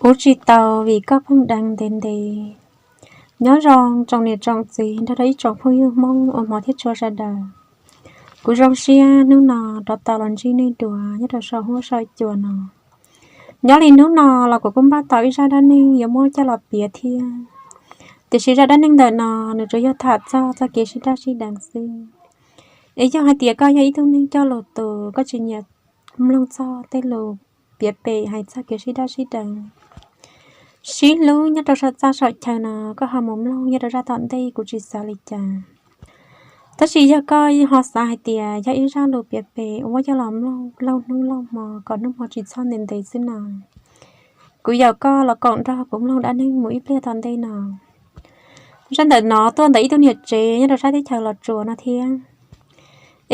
Ua tsis tau vim koj pheej deev ntev ntev. Nyob zoo tsoom niam tsoom txiv nrog rau ib tsoom phooj ywg Hmoob uas hmov thiab tshua sawv daws. Kuv zoo siab hnub no rov tau los ntsib nej dua nyob rau saum huab saum cua no. Nyob li hnub no los kuv kuj npaj tau ib zaj dab neeg yuav muab coj los piav thiab. Tiam sis zaj dab neeg ntawm no nws tsuas yog tham txog txoj kev sib daj sib deev xwb. Es yog hais tias koj yog ib tug neeg coj lus tus koj tsis nyiam mloog txog tej lus piav pem hais txog kev sib daj sib deev, sib hlub nyob rau saum txaj saum chaw no, koj ho mus mloog nyob rau zaj tom ntej kuv tsis xav li cas. Tab sis yog koj ho xav hais tias yog ib zaj lus piav pem uas muab coj los mloog lauj hnub lauj hmo kom hnub hmo tsis txhob ntev ntev xwb no, kuv yaum koj los koom nrog kuv mloog dab neeg mus ib pliag tom ntej no. Zaj ntawm no tuaj ntawm ib tug niam tsev nyob rau sab teb chaws Los Tsuas no thiab.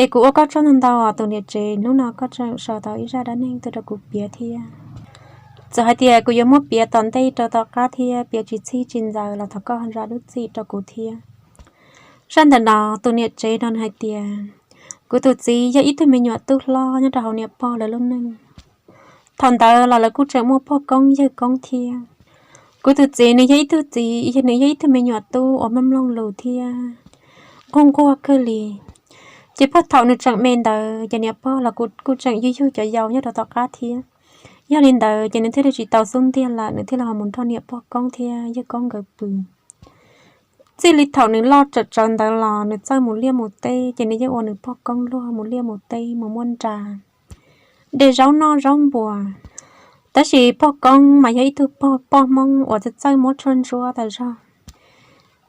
Es kuv ua koj tsaug ntau ntau os tus niam tsev, hnub no koj tseem sau tau ib zaj dab neeg tuaj rau kuv piav thiab. Txawm hais tias kuv yuav muab piav tom ntej rau tom qab thiab piav tsis txhij tsis ntxaws los thov koj zam lub txim rau kuv thiab. Zaj ntawm no tus niam tsev no nws hais tias, kuv tus txiv yog ib tug me nyuam tub hlob nyob rau hauv niam pog lawv lub neej. Thaum ntawd los lawv kuj tseem muaj pog koob yawg koob thiab. Kuv tus txiv nws yog ib tug txiv, nws yog ib tug me nyuam tub uas mloog mloog lus thiab nquag nquag kawg li. Ces puag thaum nws tseem me ntawd ces niam pog los kuj tseem yug yug cov yau nyob rau tom qab thiab. Yog li ntawd ces nws thiaj li tsis tau xub ntiag lawm, nws thiaj li ho mus nrog niam pog koob thiab yawg koob nkawd pw. Txij li thaum nws loj tsawv tsawv ntawd los nws txawj mus liaj mus teb, ces nws yeej ua nws pog koob luag mus liaj mus teb mus muab nra, de zaub noj zaub npua. Tab sis pog koob mas yog ib tug pog, pog Hmoob uas txawj txawj muab tshuaj ntsuab tas zog.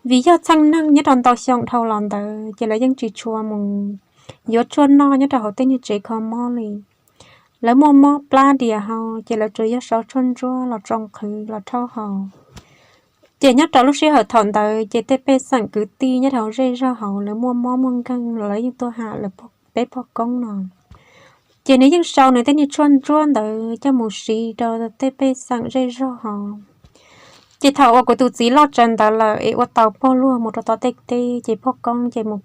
Vim yog txheej neeg nyob rau ntau xyoo dhau los ntawd ces lawv yeej tsis tshua mus yuav tshuaj noj nyob rau hauv tej niag tsev kho mob li. Lawv muaj mob plab dias hau ces lawv tsuas yog sau tshuaj ntsuab los tsoo qhwv los rhaub haus. Ces nyob rau lub sij hawm thaum ntawd ces tej pej xeem kwv tij nyob rau hauv zej zog hauv lawv muaj mob muaj nkeeg los lawv yeej tuaj ham lawv peb pog koob no. Ces nws yeej sau nws tej niag tshuaj ntsuab ntawd coj mus siv rau tej pej xeem zej zog hauv. Ces thaum uas kuv tus txiv loj tsawv ntawd lawm es ua tau pog luag mus rau tom tej teb ces pog koob ces mus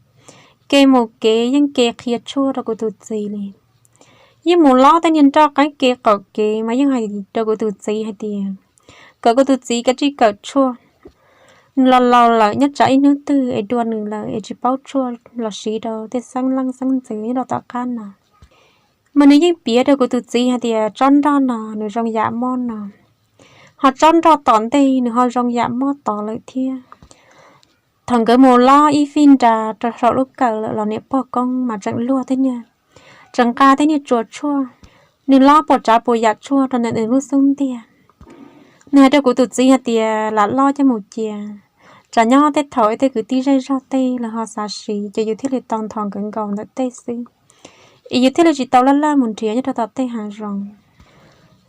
ke mus kev yeej ke qhia tshuaj rau kuv tus txiv li. Yeej mus lob tej niag nroj qeeb ke qaum kev mas yeej hais rau kuv tus txiv hais tias kom kuv tus txiv kav tsij kawm tshuaj. Nws los laus lawm, nyob tsam ib hnub twg es dua nws lawm es tsis paub tshuaj los siv rau tej xeeb leej xeeb ntxwv nyob rau tom qab no. Mas nws yeej piav rau kuv tus txiv hais tias tsob nroj no nws zoo yam mob no, ho tsob nroj tom ntej nws ho zoo yam mob tod lawm thiab. Thaum nkawd mus lob ib fij nra rau saum lub kawm lawm los niam pog koob mas tseem luag tej niag, tseem nqa tej niag tsua tshuaj. Nws lob puas tsav puas yam tshuaj rau ntawm nws lub xub ntiag. Nws hais rau kuv tus txiv hais tias lam lob coj mus cia, tsam nyob tej thaum tej kwv tij zej zog tej lawv ho xav siv ces yus thiaj li tau nthos nkawd nkaus ntawm tej xwb, es yus thiaj li tsis tau laj laj mus nrhiav nyob rau tom tej hav zoov.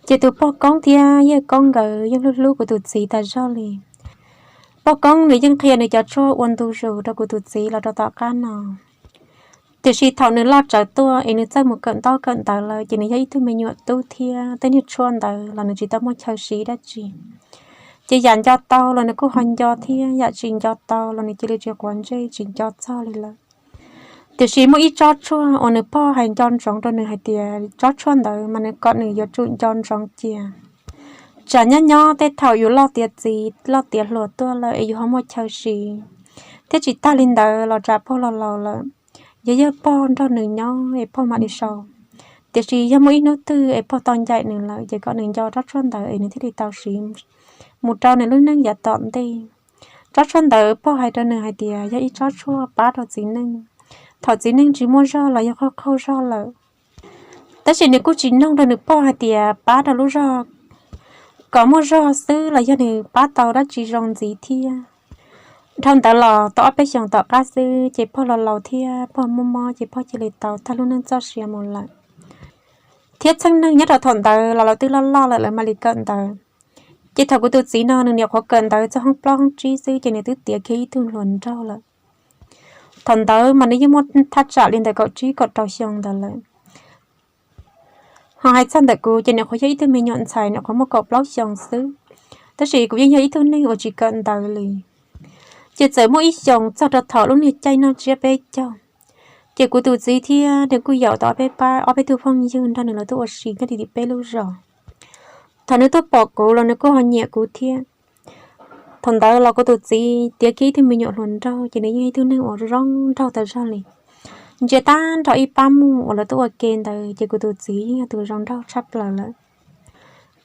Ces tus pog koob thiab yawg koob nkawd yeej hlub hlub kuv tus txiv tas zog li. Pog koob nws yeej qhia nws cov tshuaj ua ntu zus rau kuv tus txiv los rau tom qab no. Tiam sis thaum nws loj tsawv tuaj es nws txawj mus kawm ntaub kawm ntawv lawm ces nws yog ib tug me nyuam tub thiab tej niag tshuaj ntawd los nws tsis tau muaj chaw siv dab tsi. Ces yam nco tau los nws kuj ho nco thiab, yam tsis nco tau los nws cia li tsis quav ntsej tsis nco txog li lawm. Tiam sis muaj ib tsob tshuaj uas nws pog hais nco ntsoov rau nws hais tias tsob tshuaj ntawd mas nws kom nws yuav tsum nco ntsoov cia, tsam nyob nyob tej thaum yus loj tiav txiv loj tiav hluas tuaj lawm es yus ho muaj chaw siv, thiab tsis tag li ntawd los tsam pog los laus lawm, yog yog pog nrog nws nyob es pog mam li sau. Tiam sis yog muaj ib hnub twg es pog tau ncaim nws lawm ces kom nws nco tsob tshuaj ntawd es nws thiaj li tau siv mus rau nws lub neej yav tom ntej. Tsob tshuaj ntawd pog hais rau nws hais tias yog ib tsob tshuaj pab rau txiv neej, thaum txiv neej tsis muaj zog los yog qaug qaug zog lawm. Tab sis nws kuj tsis noog rau nws pog hais tias pab rau lub zog kom muaj zog xwb los yog nws pab tau dab tsi zoo ntxiv thiab. Dhau ntawd los tau ob peb xyoos tom qab xwb ces pog los laus thiab pog muaj mob ces pog cia li tau tag lub neej txoj sia mus lawm. Thiab txheej neeg nyob rau thaum ntawd los lawv twb loj loj lawm lawv mam li kawm ntawv. Ces thaum kuv tus txiv no nws nyuam qhuav kawm ntawv txog hoob plaub hoob tsib xwb ces nws twb tiav kiag ib tug hluas nraug lawm. Thaum ntawd mas nws yeej muaj thaj tsam li ntawm kaum tsib kaum rau xyoo ntawd lawm. Ho hais txog ntawm kuv ces nyuam qhuav yog ib tug me nyuam ntxhais nyuam qhuav muaj kaum plaub xyoos xwb, tab sis kuv yeej yog ib tug neeg uas tsis kawm ntawv li. Ces txawm muaj ib xyoos txog rau thaum lub niag caij noj tsiab peb caug, ces kuv tus txiv thiab nws kuj yaum tau ob peb pab ob peb tug phooj ywg nrog nws lawv tuaj ua si nyob tim peb lub zos. Thaum nws tuaj pom kuv los nws kuj ho nyiam kuv thiab. Thaum ntawd los kuv tus txiv tiav kiag ib tug me nyuam hluas nraug ces nws yeej ib tug neeg uas zoo nraug tas zog li. Ntsia tag nrho ib pab muj uas lawv tuaj ua ke ntawd ces kuv tus txiv yeej yog tus zoo nraug tshaj plaws lawm.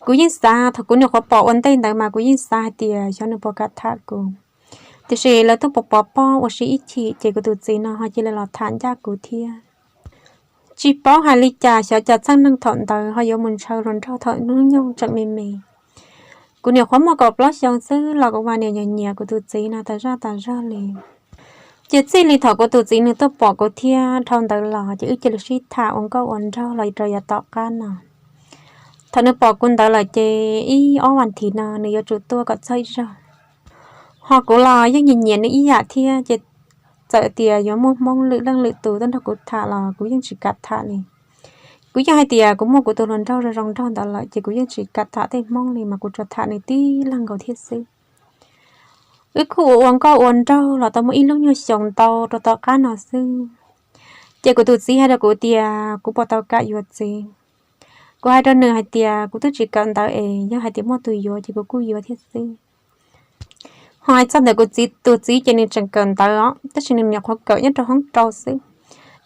Kuv yeej xav, thaum kuv nyuam qhuav pom ua ntej ntawd mas kuv yeej xav hais tias xyov nws puas kam tham kuv. Tiam sis lawv twb pov pov pob ua si ib chim ces kuv tus txiv no ho cia li los tham ncaj kuv thiab. Tsis paub hais li cas xyov cas txheej neeg thaum ntawd ho yuav mus ntshaw hluas nraug thaum hnub nyoog tseem me me. Kuv nyuam qhuav muaj kaum plaub xyoo xwb los kuv mas niam nyiam nyiam kuv tus txiv no tas zaj tas zog li. Ces txij li thaum kuv tus txiv nws tuaj pom kuv thiab dhau ntawd los ces wb cia li sib tham ua nkauj ua nraug los rau yav tom qab no. Thaum nws pom kuv ntawd lawm ces ib ob vas thiv no nws yuav tsum tuaj kom txog ib zaug. Ho kuv los yeej nyiam nyiam nws ib yam thiab ces txawm tias yuav muaj Hmoob lwm leej lwm tus tuaj nrog kuv tham los kuv yeej tsis kam tham li. Kuv yeej hais tias kuv muaj kuv tus hluas nraug zoo zoo nraug ntawd lawm ces kuv yeej tsis kam tham tej Hmoob li mas kuv tsuas tham nws tib leeg nkaus thiab xwb. Wb kuj ua ua nkauj ua nraug los tau muaj ib lub nyuag xyoo ntau rau tom qab no xwb. Ces kuv tus txiv hais rau kuv tias kuv puas tau kam yuav txiv. Kuv hais rau nws hais tias kuv twb tsis kawm ntawv es yog hais tias muaj tus yuav ces kuv kuj yuav thiab xwb. Ho hais txog ntawm kuv txiv, tus txiv ces nws tseem kawm ntawv os, tab sis nws nyuam qhuav kawm nyob rau hoob rau xwb.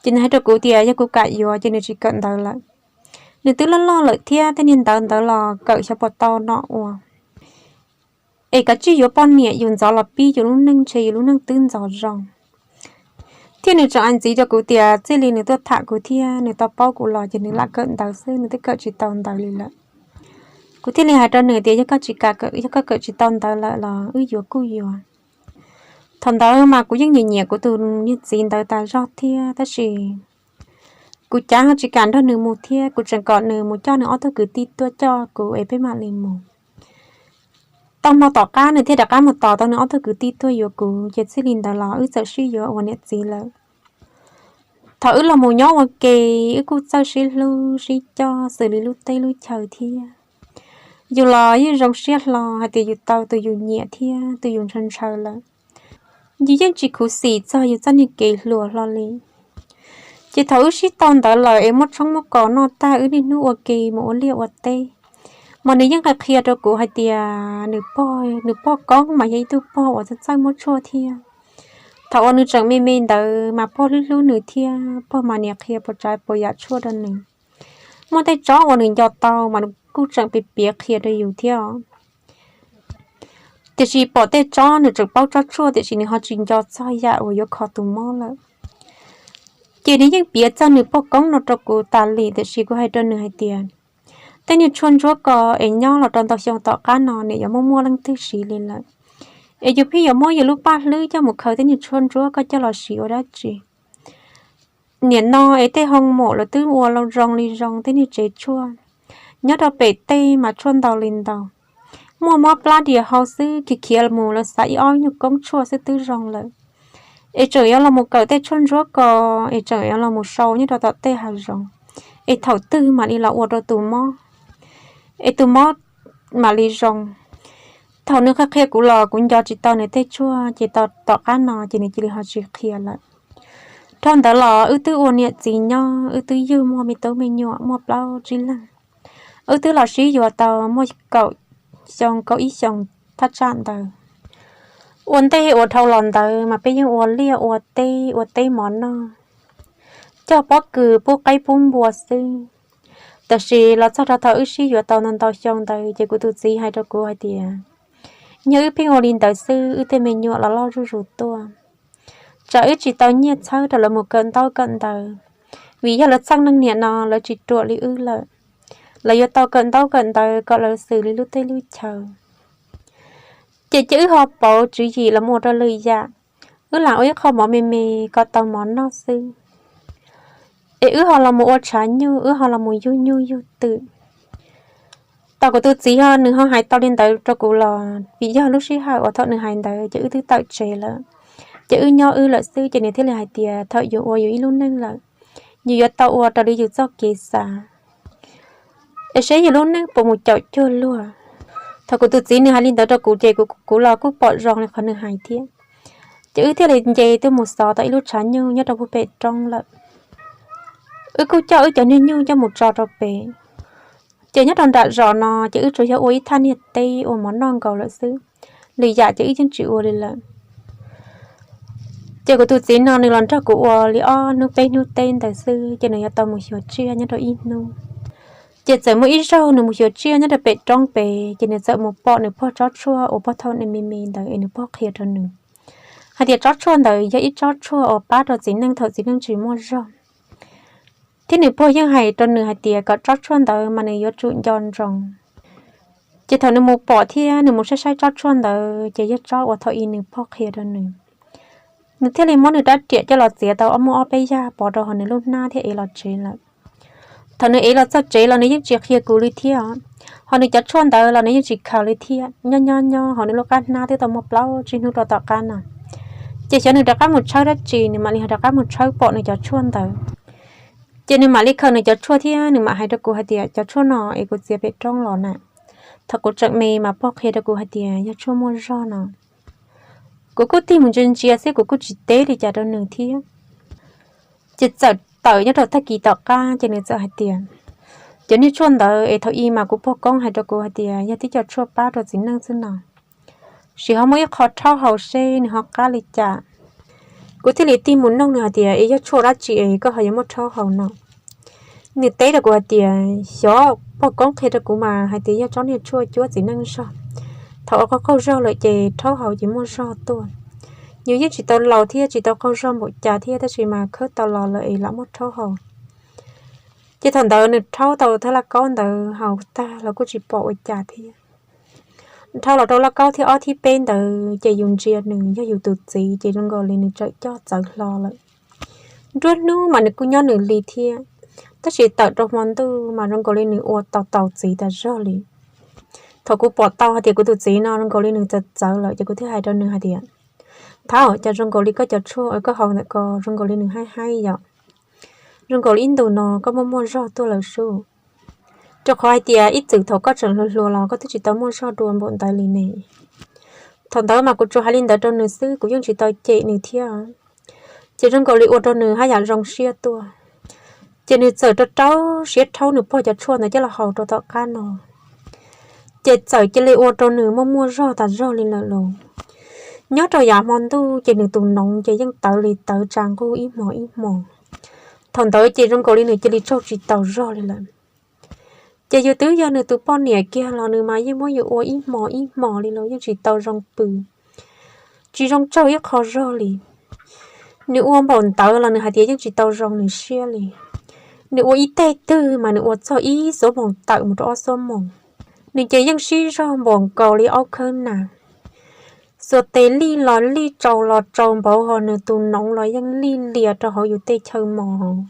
Ces nws hais rau kuv tias yog kuv kam yuav ces nws tsis kawm ntawv lawm. Nws twb loj loj lawm thiab tej niag ntawv ntawd los kawm xyov puas tau no ua. Es kav tsij yuav poj niam yus ntxov los pib yus lub neej ntshe yus lub neej twb ntxov zoo. Thiab nws tseem hais ntxiv rau kuv tias txij li nws tuaj tham kuv thiab nws tau paub kuv los ces nws lam kawm ntawv xwb, nws twb kawm tsis tau ntawv li lawm. Kuv thiaj li hais rau nws tias yog koj tsis kam, yog koj kawm tsis tau ntawv lawm los wb yuav kuj yuav. Thaum ntawd mas kuv yeej nyiam nyiam kuv tus niag txiv ntawd tas zog thiab tab sis kuv cav ho tsis kam nrog nws mus thiab kuv tseem kom nws mus coj nws ob tug kwv tij tuaj coj kuv es peb mam li mus. Tau hmo tom qab nws thiaj rov qab mus tos tau nws ob tug kwv tij tuaj yuav kuv ces txij li ntawd los wb txawm sib yuav ua niam txiv lawm. Thaum wb los mus nyob ua ke, wb kuj txawj sib hlub sib coj xws li lub teb lub chaw thiab. Yus los yeej zoo siab hlo hais tias yus tau tus yus nyiam thiab tus yus ntshaw ntshaw lawm. Yus yeej tsis khuv xim txog yus txoj niag kev hluas hlo li. Ces thaum wb sib tau ntawd lawm es muab tshoob muab kos noj tag wb niaj hnub ua ke mus ua liaj ua teb, mas nws yeej qhia qhia rau kuv hais tias nws pog, nws pog koob mas yog ib tug pog uas txawj txawj muab tshuaj thiab. Thaum uas nws tseem me me ntawd mas pog hlub hlub nws thiab pog mas niaj qhia puas tsav puas yam tshuaj rau nws. Muaj tej tsob uas nws nco tau mas nws kuj tseem piav piav qhia rau yus thiab os. Tiam sis pom tej tsob nws tseem paub tsob tshuaj tiam sis nws ho tsis nco txog yam uas yuav kho tus mob lawm. Ces nws yeej piav txog nws pog koob no rau kuv tas li tiam sis kuv hais rau nws hais tias tej niag tshuaj ntsuab ko es nyob los rau ntau xyoo tom qab no niam yuav muaj muaj leej twg siv li lawm. Es yus pheej yuav muab yus lub paj hlwb coj mus khaws tej niag tshuaj ntsuab ko coj los siv ua dab tsi? Nim no es tej hoo mom lawv twb ua zoo li zoo tej niag tsev tshuaj, nyob rau pem tej mas tshuaj ntau li ntau. Muaj mob plab dias hau xwb khiav khiav mus lawv xav ib ob nyuag koob tshuaj xwb twb zoo lawm. Es tseem yuav los mus kawm tej tshuaj ntsuab ko, es tseem yuav los mus sau nyob rau tom tej hav zoov, es thaum twg mam li los ua rau tus mob, es tus mob mam li zoo. Thaum nws qhia qhia kuv los kuv nco tsis tau nws tej tshuaj ces tom qab no ces nws cia li ho tsis qhia lawm. Dhau ntawd los wb twb ua niam txiv nyob, wb twb yug muaj me tub me nyuam muaj plaub tsib leeg. Wb twb los sib yuav tau muaj kaum xyoo kaum ib xyoos thaj tsam ntawd. Ua ntej ua dhau los ntawd mas peb yeej ua liaj ua teb ua teb mov noj, cog pob kws pub qaib pub npua xwb. Tab sis los txog rau thaum wb sib yuav tau ntau ntau xyoo ntawd ces kuv tus txiv hais rau kuv hais tias yog wb pheej ua li ntawd xwb wb tej me nyuam los loj zuj zus tuaj. Tsam wb tsis tau nyiaj txhawb rau lawv mus kawm ntaub kawm ntawv, vim yog lawv txheej neeg niam no lawv tsis ruam li wb lawm. Lawv yuav tau kawm ntaub kawm ntawv kom lawv xws li lub teb lub chaw. Ces cia wb ho pauv tswv yim los mus ua rau lwm yam, wb lam ua ib qho mov me me kom tau mov noj xwb. Es wb ho los mus ua tshav nyuj, wb ho los mus yug nyuj yug twm. Thaum kuv tus txiv ho nws ho hais tau li ntawd rau kuv los vim yog lub sij hawm uas thaum nws hais ntawd ces wb twb tawm tsev lawm, ces wb nyob wb lawm xwb ces nws thiaj li hais tias thaum yus ua yus ib lub neej lawm, yus yuav tau ua raws li yus txoj kev xav, es seb yus lub neej puas mus caum cuag luag. Thaum kuv tus txiv nws hais li ntawd rau kuv ces kuv los kuj pom zoo li qhov nws hais thiab. Ces wb thiaj li nce tuaj mus xov tau ib lub tshav nyuj nyob rau puag pem roob lawm. Wb kuj coj wb cov niag nyuj coj mus tso rau pem. Ces nyob rau nram zos no ces wb tsuas yog ua ib thaj niag teb ua mov noj nkaus lawm xwb, lwm yam ces wb yeej tsis ua li lawm. Ces kuv tus txiv no nws los nrog kuv ua li ob hnub peb hnub teb ntawd xwb ces nws yuav tau mus xyuas tsiaj nyob rau ib hnub. Ces txawm muaj ib zaug nws mus xyuas tsiaj nyob rau pem roob pem ces nws txawm mus pom nws pog tsob tshuaj uas pog thaum nws me me ntawd es nws pog qhia rau nws hais tias tsob tshuaj ntawd yog ib tsob tshuaj uas pab rau txiv neej thaum txiv neej tsis muaj zog. Thiab nws pog yeej hais rau nws hais tias kom tsob tshuaj ntawd mas nws yuav tsum nco ntsoov. Ces thaum nws mus pom thiab nws mus saib saib tsob tshuaj ntawd ces yog tsob uas thaum ub nws pog qhia rau nws. Nws thiaj li muab nws rab riam coj los txiav tau ob muaj ob peb yag pov rau hauv nws lub hnab thiab ev los tsev lawm. Thaum nws ev los txog tsev los nws yeej tsis qhia kuv li thiab, ho nws cov tshuaj ntawd los nws yeej tsis khaws li thiab. Nyob nyob nyob hauv nws lub qab hnab twb tau muaj plaub tsib hnub rau tom qab no, ces xyov nws rov qab mus tshawb dab tsi nws mam li rov qab mus tshawb pom nws cov tshuaj ntawd. Ces nws mam li khaws nws cov tshuaj thiab nws mam hais rau kuv hais tias cov tshuaj no es kuv txiav pem roob los na. Thaum kuv tseem me mas pog qhia rau kuv hais tias yog tshuaj muaj zog no. Kuv kuj tig mus ntsia ntsia xwb kuv kuj tsis teb li cas rau nws thiab. Ces txawm tawm nyob rau tag kis tom qab ces nws txawm hais tias cov niag tshuaj ntawd es thaum ub mas kuv pog koob hais rau kuv hais tias yog tib co tshuaj pab rau txiv neej xwb no, sis ho muaj ib qho rhaub haus seb nws ho qab li cas. Kuv thiaj li tig mus noog nws hais tias es yog tshuaj dab tsi es koj ho yuav muab rhaub haus no? Nws teb rau kuv hais tias xyov pog koob qhia rau kuv mas hais tias yog tsob niag tshuaj cuab txiv neej zog, thaum ua qaug qaug zog lawm ces rhaub haus ces muaj zog tuaj. Yus yeej tsis tau laus thiab tsis tau qaug zog npaum cas thiab tab sis mas khawb tau los lawm es lam muab rhaub haus. Ces thaum ntawd nws rhaub tau thawj laj kaub ntawd haus tag los kuj tsis pom ua cas thiab. Dhau los rau laj kaub thib ob thib peb ntawd ces yus ntsia nws yog yus tus txiv ces zoo nkaus li nws tseem coj txawv hlo lawm. Nruab hnub mas nws kuj nyob nws li thiab, tab sis tawm rau hmo ntuj mas zoo nkaus li nws ua tau tau txiv tas zog li. Thaum kuv pom tau hais tias kuv tus txiv no zoo nkaus li nws txawv txawv lawm ces kuv thiaj hais rau nws hais tias, thaum cas zoo nkaus li koj cov tshuaj koj haus ntawm ko zoo nkaus li nws haib haib yom, zoo nkaus li ib ntus no koj muaj muaj zog tuaj lawm sub. Rau qhov hais tias ib txwm thaum koj tseem hluas hluas los koj twb tsis tau muaj zog dua npaum ntawd li ne. Thaum ntawd mas kuv tsuas hais li ntawd rau nws xwb kuv yeej tsis tau cem nws thiab. Ces zoo nkaus li ua rau nws haj yam zoo siab tuaj. Ces nws txawm rau rau siab rhaub nws pog cov tshuaj ntawd coj los haus rau tom qab no. Ces txawm cia li ua rau nws muaj muaj zog tas zog li lawm lauj. Nyob rau yav hmo ntuj ces nws tus noov ces yeej tawv li tawv tsa nqug ib hmos ib hmos. Thaum ntawd ces zoo nkaus li nws cia li tsaug tsis taus zog li lawm. Ces yus twb yog nws tus poj niam kiag los nws mas yeej muab yus ua ib hmos ib hmos li los yeej tsis tau zoo pw, tsis zoo tsaug ib qho zog li. Nws ua npaum ntawd los nws hais tias yeej tsis tau zoo nws siab li. Nws ua ib teg twg mas nws ua txog ib xuab moos tawm mus rau ob xuab moos. Nws ces yeej sib zog npaum nkaus li aub khawb nas. Xuas tes lij los lij, tsau los tsau npaum ho nws tus noov los yeej lij lias rau hauv yus tej chaw mos.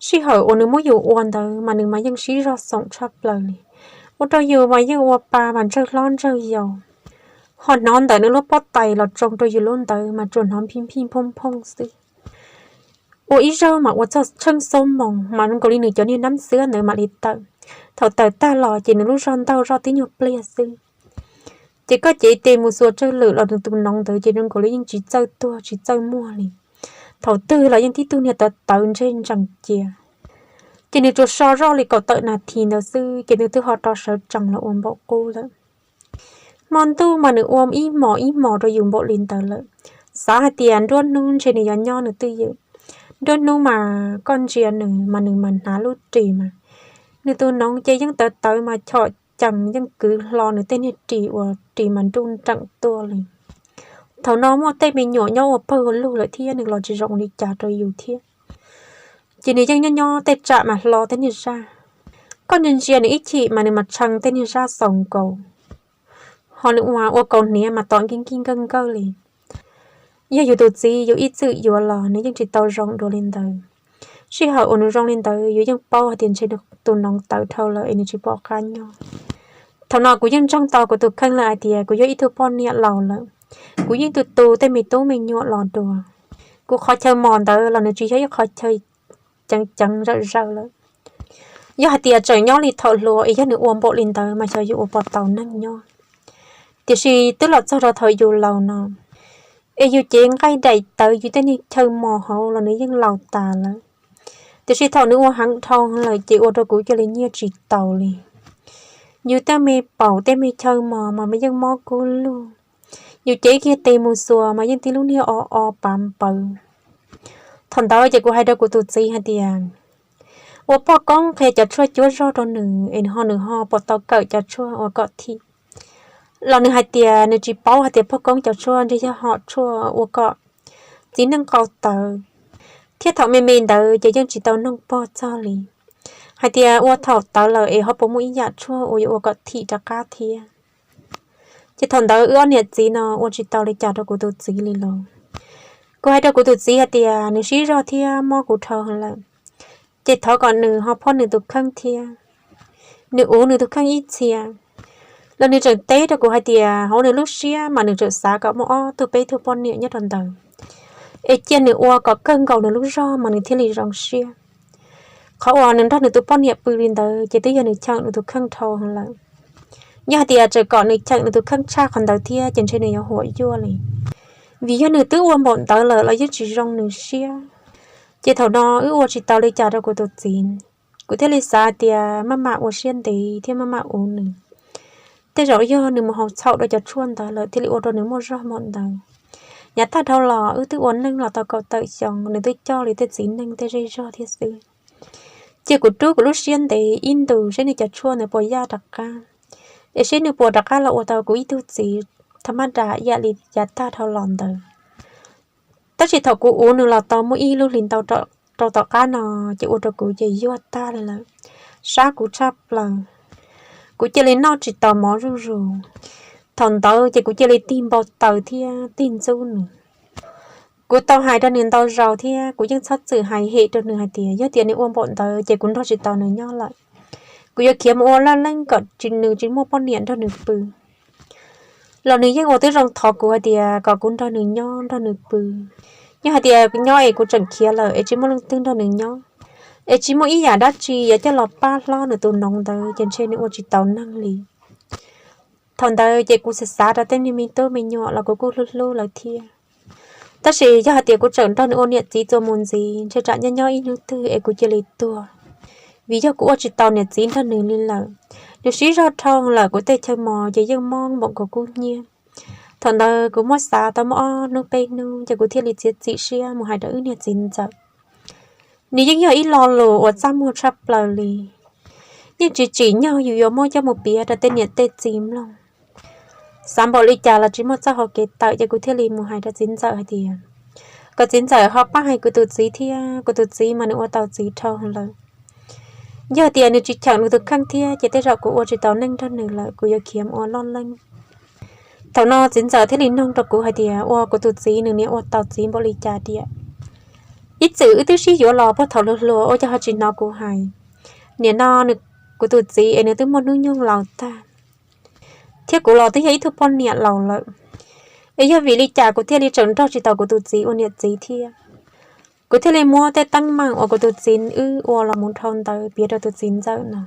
Sij hawm uas nws muab yus ua ntawd mas nws mas yeej sib zog xoom tshaj plaws li. Ua rau yus mas yeej ua pa mas ntsawg hlob ntsawg yau, ho hnov ntawm nws lub pob tais los tsoo rau yus lub ntawd mas tsuas hnov nphij nphij nphooj nphooj xwb. Ua ib zaug mas ua txog tsheej xuab moos mas zoo nkaus li nws cov niag nab xiab ntawd mam li tawm. Thaum tawm tag los ces nws lub zog ntaug zoj tib nyuag pliag xwb. Ces koj cev tes mus xuas tsawg lwm los nws tus noov ntawd ces zoo nkaus li yeej tsis txawj tuag tsis txawj muag li. Thaum twg los yeej tib tug niag tawv tawv ntseg ntsees cia. Ces nws tsuas so zoj li kaum tawm nas this ntawd xwb ces nws twb ho rov sawv tsees los ua npaum qub lawm. Hmo ntuj mas nws ua ib hmos ib hmos rau yus npaum li ntawd lawm. Xav hais tias nruab hnub ntshe nws yuav nyob nws twj ywm. Nruab hnub mas koj ntsia nws mas nws mas hnav lub ris mas, nws tus noov ces yeej tawv tawv mas chom cees yeej kwv hlo nws tej niag ris uas ris mas nruj nreem tuaj li. Thaum no muaj tej me nyuam nyob ua pawg ua lug lawm thiab nws los tsis zoo li cas rau yus thiab. Ces nws yeej nyob nyob tej tsam mas hlo tej niag zaj. Koj ntsia ntsia nws ib chim mas nws mas tshee tej niag zaj xaus nkaus, ho nws ua ua kaus hniav mas tom nkij nkij nkawj nkawj li. Yog yus tus txiv yus ib txwm yuav los nws yeej tsis tau zoo dua li ntawd. Sij hawm uas nws zoo li ntawd yus yeej paub hais tias ntshe tus noov tawv dhau lawm es nws tsis pom qab nyob. Thaum no kuv yeej ntseeg tau kuv tus kheej lawm hais tias kuv yog ib tug poj niam laus lawm, kuv yeej tu tu tej me tub me nyuam los dua. Kuv qhov chaw mos ntawd los nws tsis yog ib qhov chaw ceev ceev zawm zaws lawm. Yog hais tias tseem nyob li thaum hluas es yog nws ua npaum li ntawd mas xyov yus ua puas tau neeg nyob. Tiam sis twb los txog rau thaum yus laus no, es yus cev nqaij daim tawv yus tej niag chaw mos hauv los nws yeej laus tas lawm. Tiam sis thaum nws ua heev dhau lawm ces ua rau kuv cia li nyiaj tsis taus li. Yus tej me paum tej me chaw mos mas yeej mob kub lug, yus cev kiag tes mus xuas mas yeej tib lub niag o o pav npawv. Thaum ntawd ces kuv hais rau kuv tus txiv hais tias, ua poj koob qhia cov tshuaj cuab zog rau nws es nws ho nws ho puas tau kawm cov tshuaj ua kom thim. Los nws hais tias nws tsis paub hais tias poj koob cov tshuaj ntshe yog hom tshuaj ua kom txiv neej qau tawv, thiab thaum me me ntawd ces yeej tsis tau noog pog txog li, hais tias ua thaum tawv lawm es ho puas muaj ib yam tshuaj uas yuav ua kom thim rov qab thiab. Ces thaum ntawd wb ob niam txiv no ua tsis tau li cas rau kuv tus txiv li los. Kuv hais rau kuv tus txiv hais tias nws sib zog thiab mob kuv dhau heev lawm, ces thov kom nws ho phob nws tus kheej thiab, nws uv nws tus kheej ib txhia. Los nws tseem teb rau kuv hais tias hauv nws lub siab mas nws tseem xav kom muaj ob tug peb tug poj niam nyob rau ntawd, es cia nws ua kom kawg nkaus nws lub zog mas nws thiaj li zoo siab. Qhov uas nws nrog nws tus poj niam pw li ntawd ces twb yog nws cheem nws tus kheej dhau heev lawm. Yog hais tias tseem kom nws cheem nws tus kheej tshaj qhov ntawd thiab ces ntshe nws yuav huam yuaj li, vim yog nws twb ua npaum ntawd lawm los yeej tsis zoo nws siab. Ces thaum no wb ua tsis tau li cas rau kuv tus txiv, kuv thiaj li xav hais tias maj mam ua siab ntev thiab maj mam uv nws. Tej zaum yog nws mus haus txhaum rau cov tshuaj ntawd lawm thiaj li ua rau nws muaj zog npaum ntawd. Yav tag dhau los wb twb ua neej los tau kaum tawm xyoo, nws twb coj li tej txiv neej tej zej zog thiab xwb. Cia kuv rub kuv lub siab ntev ib ntus seb nws cov tshuaj ntawd puas yaj rov qab, es seb nws puas rov qab los ua tau kuv ib tug txiv thas maj das ib yam li yav tag dhau los ntawd. Tab sis thaum kuv uv nws los tau muaj ib lub hlis ntau rau tom qab no, ces ua rau kuv ces yuag tag li lawm, sab kuv tshaj plaws. Kuv cia li noj tsis tau mov zuj zus. Thaum ntawd ces kuv cia li tig npau taws thiab tig ntxub nws. Kuv tau hais rau nws ntau zaus thiab kuv yeej txhob txwm hais hem rau nws hais tias yog tias nws ua npaum ntawd ces kuv nrog tsis tau nws nyob lawm. Kuv yuav khiav mus ua laj leeb kom nws tsis muaj poj niam nrog nws pw. Los nws yeej ua tib zoo thov kuv hais tias kom kuv nrog nws nyob nrog nws pw. Yog hais tias nyob es kuv tseem khiav lawm es tsis muaj leej twg nrog nws nyob, es tsis muaj ib yam dab tsi yuav coj los pab hlob nws tus noov ntawd ces ntshe nws ua tsis tau neeg li. Thaum ntawd ces kuv xav xav rau tej niag me tub me nyuam los kuv kuj hlub hlub lawv thiab. Tab sis yog hais tias kuv tseem nrog nws ua niam txiv txuas mus ntxiv ntshe tsam nyob nyob ib hnub twg es kuv cia li tuag, vim yog kuv ua tsis tau niam txiv nrog nws li lawm. Nws sib zog dhau lawm, kuv tej chaw mos ces yeej mob npaum nkaus kub hnyiab. Thaum ntawd kuv muab xav tau muaj ob hnub peb hnub ces kuv thiaj li txiav txim siab mus hais rau wb niag txiv ntxawm. Nws yeej yog ib lo lus uas txaj muag tshaj plaws li, yeej tsis tsim nyog yus yuav muab coj mus piav rau tej niam tej txiv mloog. Xav npaum li cas los tsis muaj txoj hau kev tawm ces kuv thiaj li mus hais rau txiv ntxawm hais tias kom txiv ntxawm ho pab hais kuv tus txiv thiab, kuv tus txiv mas nws ua tau txiv dhau lawm. Yog tias nws tsis cheem nws tus kheej thiab ces tej zaum kuv ua tsis tau neej nrog nws lawm, kuv yuav khiav mus ua loj leeb. Thaum no txiv ntxawm thiaj li noog rau kuv hais tias ua kuv tus txiv nws niaj ua tau txiv npaum li cas tiam. Ib txwm wb twb sib yuav los puag thaum hluas hluas ua cas ho tsis hnov kuv hais. Nim no kuv tus txiv es nws twb muaj hnub nyoog laus tag, thiab kuv los twb yog ib tug poj niam laus lawm, es yog vim li cas kuv thiaj li tseem nrog tsis tau kuv tus txiv ua niam txiv thiab. Kuv thiaj li muab tej teeb meem uas kuv tus txiv wb ua los mus dhau ntawd piav rau tus txiv ntxawm no.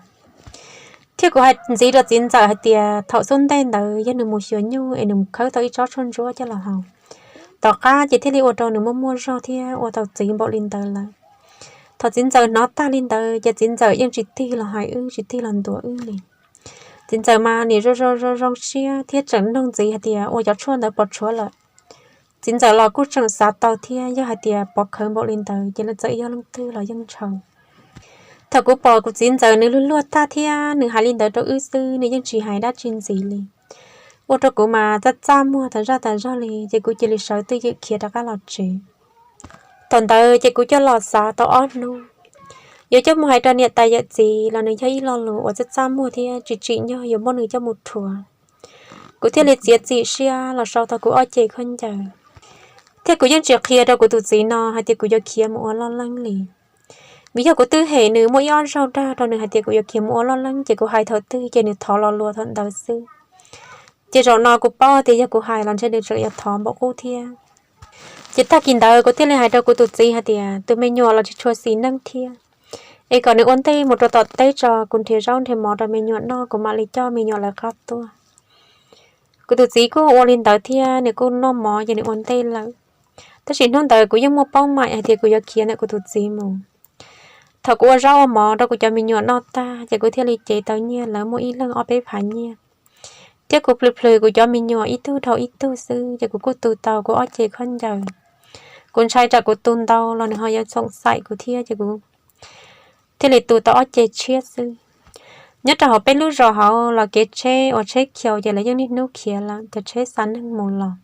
Thiab kuv hais ntxiv rau txiv ntxawm hais tias thaum xub ntej ntawd yog nws mus xyuas nyuj es nws mus khawb tau ib tsob tshuaj ntsuab coj los haus, tom qab ces thiaj li ua rau nws muaj muaj zog thiab ua tau txiv npaum li ntawd lawm. Thaum txiv ntxawm hnov tag li ntawd ces txiv ntxawm yeej tsis tig los hais wb tsis tig los ntuas wb li. Txiv ntxawm mas niaj zoo zoo zoo siab thiab tseem noog ntxiv hais tias ua cov tshuaj ntawd puas tshuav lawm. Txiv ntxawm los kuj tseem xav tau thiab yog hais tias pov khawv npaum li ntawd ces leej txawm yog leej twg los yeej ntshaw. Thaum kuv pom kuv txiv ntxawm nws luag luag tag thiab nws hais li ntawd rau wb xwb nws yeej tsis hais dab tsi ntxiv li, ua rau kuv mas txaj txaj muag tas zaj tas zog li ces kuv cia li sawv twj ywm khiav rov qab los tsev. Thaum ntawd ces kuv coj los xav tau ob hnub, yuav coj mus hais rau niam tais yawm txiv los nws yog ib lo lus uas txaj txaj muag thiab tsis tsim nyog yuav muab nws coj mus rhuav. Kuv thiaj li txiav txim siab los sau tau kuv ob ce khaub ncaws, thiab kuv yeej tsis qhia rau kuv tus txiv no hais tias kuv yuav khiav mus ua loj leeb li. Vim yog kuv twb hem nws muaj ib ob zaug dag rau nws hais tias kuv yuav khiav mus ua loj leeb ces kuv hais thaum twg ces nws thov los luas thaum ntawd xwb. Ces zaum no kuv paub tias yog kuv hais los ntshe nws tseem yuav thov npaum qub thiab. Ces tag kis ntawd kuv thiaj li hais rau kuv tus txiv hais tias tus me nyuam los tsis tshua xis neej thiab, es kom nws ua ntej mus rau tom teb tso, kuv nrhiav zaub nrhiav mov rau me nyuam noj kuv mam li coj me nyuam lawv qab tuaj. Kuv tus txiv kuj ua li ntawd thiab nws kuj noj mov ces nws ua ntej lawm. Tab sis hnub ntawd kuv yeej muaj paub maim hais tias kuv yuav khiav ntawm kuv tus txiv mus. Thaum kuv ua zaub ua mov rau kuv cov me nyuam noj tag ces kuv thiaj li cev tau nyiaj lawv muaj ib leeg ob peb phav nyiaj, thiab kuv plhws plhws kuv cov me nyuam ib tug dhau ib tug xwb ces kuv kuj tu tau kuv ob ce khaub ncaws. Kuv ntshai tsam kuv tu ntau los nws ho yuav txhoom xaim kuv thiab ces kuv thiaj li tu tau ob ce tshiab xwb. Nyob rau hauv peb lub zos hauv los kev tsheb uas tsheb khiaus ces lawv yeej niaj hnub khiav lawm, cov tsheb xa neeg mus los.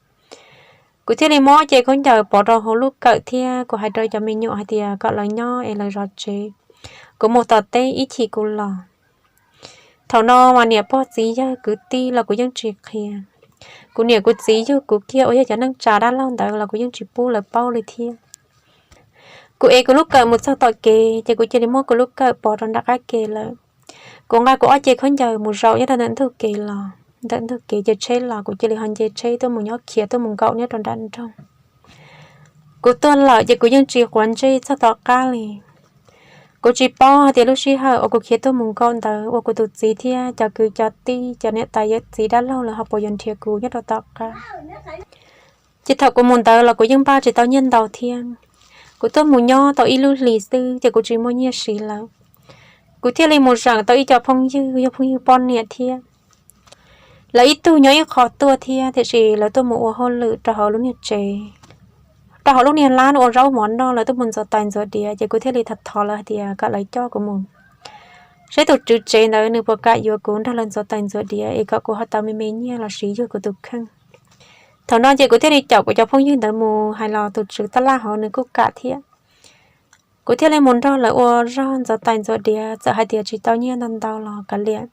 Kuv thiaj li muab ob ce khaub ncaws pov rau hauv lub kawm thiab kuv hais rau cov me nyuam hais tias kom lawv nyob es lawv zov tsev, kuv mus tom teb ib chim kuv los. Thaum no mas niam pog txiv yawg kwv tij los kuv yeej tsis qhia. Kuv niam kuv txiv yug kuv kiag uas yog cov neej tsa dab laug ntawd los kuv yeej tsis pub lawv paub li thiab. Kuv ev kuv lub kawm mus txog tom kev ces kuv cia li muab kuv lub kawm pov rau nram qab ke lawm. Kuv nqa kuv ob ce khaub ncaws mus zaum nyob rau ntawm ntug kev los, ntawm ntug kev ces tsheb los kuv cia li ho nce tsheb tuaj mus nyob khiav tuaj mus nkaum nyob rau nram nroog. Kuv tuaj lawm ces kuv yeej tsis quav ntsej txog tom qab li. Kuv tsis paub hais tias lub sij hawm uas kuv khiav tuaj mus nkaum ntawd uas kuv tus txiv thiab cov kwv cov tij cov niam tais yawm txiv dab laug lawv ho puas yuav nrhiav kuv nyob rau tom qab. Ces thaum kuv mus ntawd los kuv yeej npaj tsis tau nyiaj ntau thiab. Kuv tuaj mus nyob tau ib lub hlis xwb ces kuv tsis muaj nyiaj siv lawm. Kuv thiaj li mus zeem tau ib co phooj ywg yog phooj ywg poj niam thiab. Lawv ib tug nyob ib qho tuaj thiab tiam sis lawv tuaj mus ua hauj lwm rau hauv lub niag tsev, rau hauv lub niag lab ua zaub mov noj, lawv tuaj mus ntxuav tais ntxuav diav ces kuv thiaj li thov thov lawv hais tias kom lawv coj kuv mus saib tus tswv tsev ntawd nws puas kam yuav kuv nrog lawv ntxuav tais ntxuav diav es kom kuv ho tau me me nyiaj los siv yug kuv tus kheej. Thaum no ces kuv thiaj li caum kuv cov phooj ywg ntawd mus hais los tus tswv taj laj hauv nws kuj kam thiab. Kuv thiaj li mus nrog lawv ua zog ntxuav tais ntxuav diav, txawm hais tias tsis tau nyiaj ntau ntau los kav liam,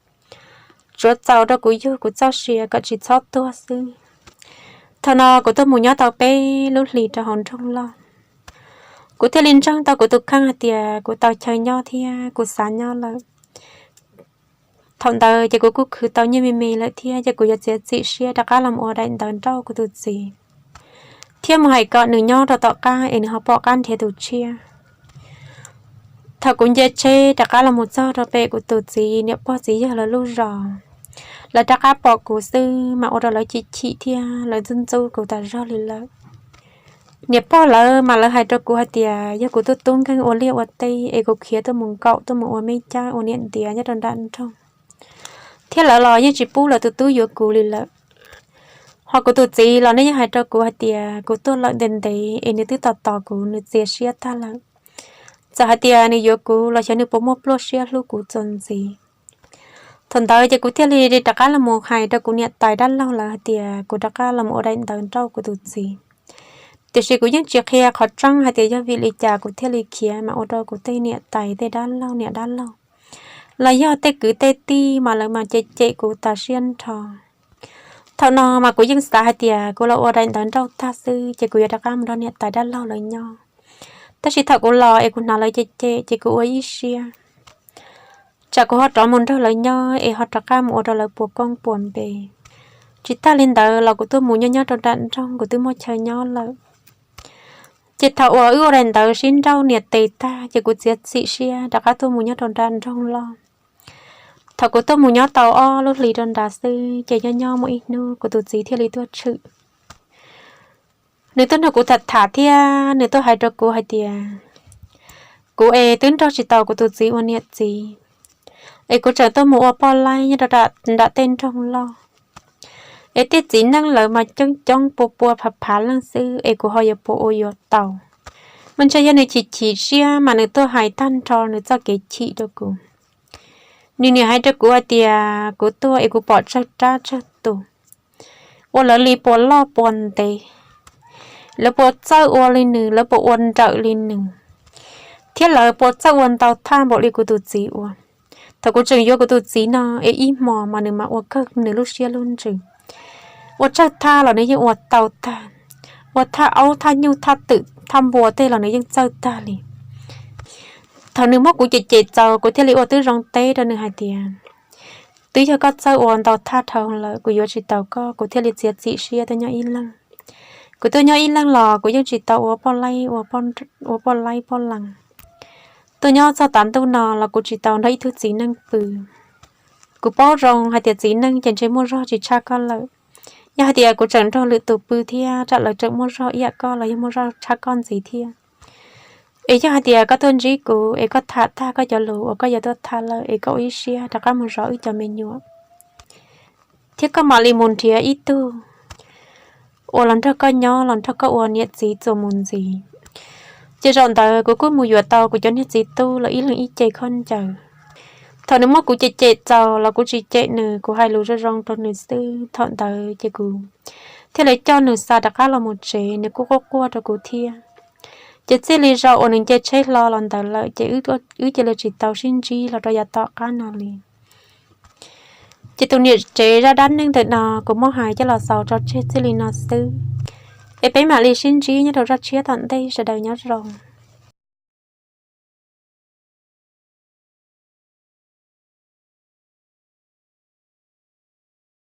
tsuav txaus rau kuv yug kuv txoj sia kom tsis txhob tuag xwb. Thaum no kuv tuaj mus nyob tau peb lub hlis rau hauv nroog loj. Kuv thiaj li ntseeg tau kuv tus kheej hais tias kuv tau chaw nyob thiab kuv xav nyob lawm. Thaum ntawd ces kuv kuj khwv tau nyiaj me me lawm thiab ces kuv yuav txiav txim siab rov qab los ua daim ntawv nrauj kuv tus txiv, thiab mus hais kom nws nyob rau tom qab es nws ho pom qab nrhiav tus tshiab. Thaum kuv nce tsheb rov qab los mus txog rau pem kuv tus txiv niam pog txiv yawg lawv lub zos, lawv rov qab pom kuv xwb mas ua rau lawv chim chim thiab lawv ntxub ntxub kuv tas zog li lawm. Niam pog lawv mas lawv hais rau kuv hais tias yog kuv tub tub nkeeg ua liaj ua teb es kuv khiav tuaj mus nkaum tuaj mus ua me cab ua niam ntiav nyob rau nram nroog, thiab lawv los yeej tsis pub lawv tus tub yuav kuv li lawm. Ho kuv tus txiv los nws yeej hais rau kuv hais tias kuv tuaj lawm ntev ntev es nws twb tos tos kuv, nws txias siab tag lawm. Txawm hais tias nws yuav kuv los xyov nws puas muaj pluaj siab hlub kuv txuas ntxiv. Thaum ntawd ces kuv thiaj li rov qab los mus hais rau kuv niam tais dab laug lawv hais tias kuv rov qab los mus ua daim ntawv nrauj kuv tus txiv. Tiam sis kuv yeej tsis qhia qhov tseeb hais tias yog vim li cas kuv thiaj li khiav mas ua rau kuv tej niam tais tej dab laug niam dab laug los yog tej kwv tej tij mas lawv mas cem cem kuv tas siab nrho. Thaum no mas kuv yeej xav hais tias kuv los ua daim ntawv nrauj tag xwb ces kuv yuav rov qab mus nrog niam tais dab laug lawv nyob. Tab sis thaum kuv los es kuv hnov lawv cem cem ces kuv ua ib siab, tsam kuv ho rov mus nrog lawv nyob es ho rov qab mus ua rau lawv puas koob puas npe. Tsis tag li ntawd los kuv tuaj mus nyob nyob rau nram nroog kuv twb muaj chaw nyob lawm. Ces thaum uas wb ua daim ntawv sib nrauj niam tes tag ces kuv txiav txim siab rov qab tuaj mus nyob rau nram nroog loj. Thaum kuv tuaj mus nyob tau ob lub hlis rau nrad xwb ces nyob nyob muaj ib hnub kuv tus txiv thiaj li tuaj tshwm. Nws tuaj nrog kuv tham tham thiab nws tuaj hais rau kuv hais tias kuv es twb nrog tsis tau kuv tus txiv ua niam txiv, es kuv tseem tuaj mus ua poj laib nyob rau nram tej nroog loj, es tej txiv neej lawv mas coob coob pua pua phav phav leej xwb es kuv ho yuav puas ua yuav tau. Mas ntshe yog nws chim chim siab mas nws tuaj hais tag nrho nws txoj kev chim rau kuv. Nws niam hais rau kuv hais tias kuv tuaj es kuv pom tsawg rab tsawg tus, ua lawv li puas loj puas ntev, lawv puas txawj ua li nws, lawv puas ua nrawm li nws, thiab lawv puas txawj ua ntau thaj npaum li kuv tus txiv ua. Thaum kuv tseem yuav kuv tus txiv no es ib hmos mas nws mas ua kawg nws lub siab lub ntsws. Ua tsawg thaj los nws yeej ua tau tag, ua thaj aub thaj nyuj thaj twm thaj npua tej los nws yeej txawj tag li. Thaum nws muab kuv cem cem txaus kuv thiaj li ua tib zoo teb rau nws hais tias twb yog koj txawj ua ntau thaj dhau lawm kuv yuav tsis taus koj, kuv thiaj li txiav txim siab tuaj nyob ib leeg. Kuv tuaj nyob ib leeg los kuv yeej tsis tau ua poj laib, ua poj laib poj lees. Tuaj nyob txog tav ntuj no los kuv tsis tau nrog ib tug txiv neej pw. Kuv paub zoo hais tias txiv neej ces ntshe muaj zog tsis tshaj koj lawm. Yog hais tias kuv tseem nrog lwm tus pw thiab tsam lawv tseem muaj zog ib yam koj los yog muaj zog tshaj koj ntxiv thiab. Es yog hais tias koj tuaj ntsib kuv es koj tham tag koj cov lus uas koj yuav tuaj tham lawm es koj ua ib siab rov qab mus zov wb cov me nyuam, thiab koj mam li mus nrhiav ib tug uas los nrog koj nyob los nrog koj ua niam txiv txuas mus ntxiv. Ces zaum ntawd kuv kuj mus yuav tau kuv cov niag txiv tub los ib leeg ib ce khaub ncaws. Thaum nws muab kuv cem cem txaus los kuv tsis cem nws, kuv hais lus zoo zoo rau nws xwb. Thaum ntawd ces kuv thiaj li coj nws xa rov qab los mus tsev, nws kuj quaj quaj rau kuv thiab. Ces txij li zaum uas nws nce tsheb hlo los ntawd lawm ces wb cia li tsis tau sib ntsib los rau yav tom qab no li. Ces tus niam tsev zaj dab neeg ntawm no kuv muab hais coj los xaus tso tseg txij li no xwb, es peb mam li sib ntsib nyob rau zaj tshiab tom ntej, sawv daws nyob zoo.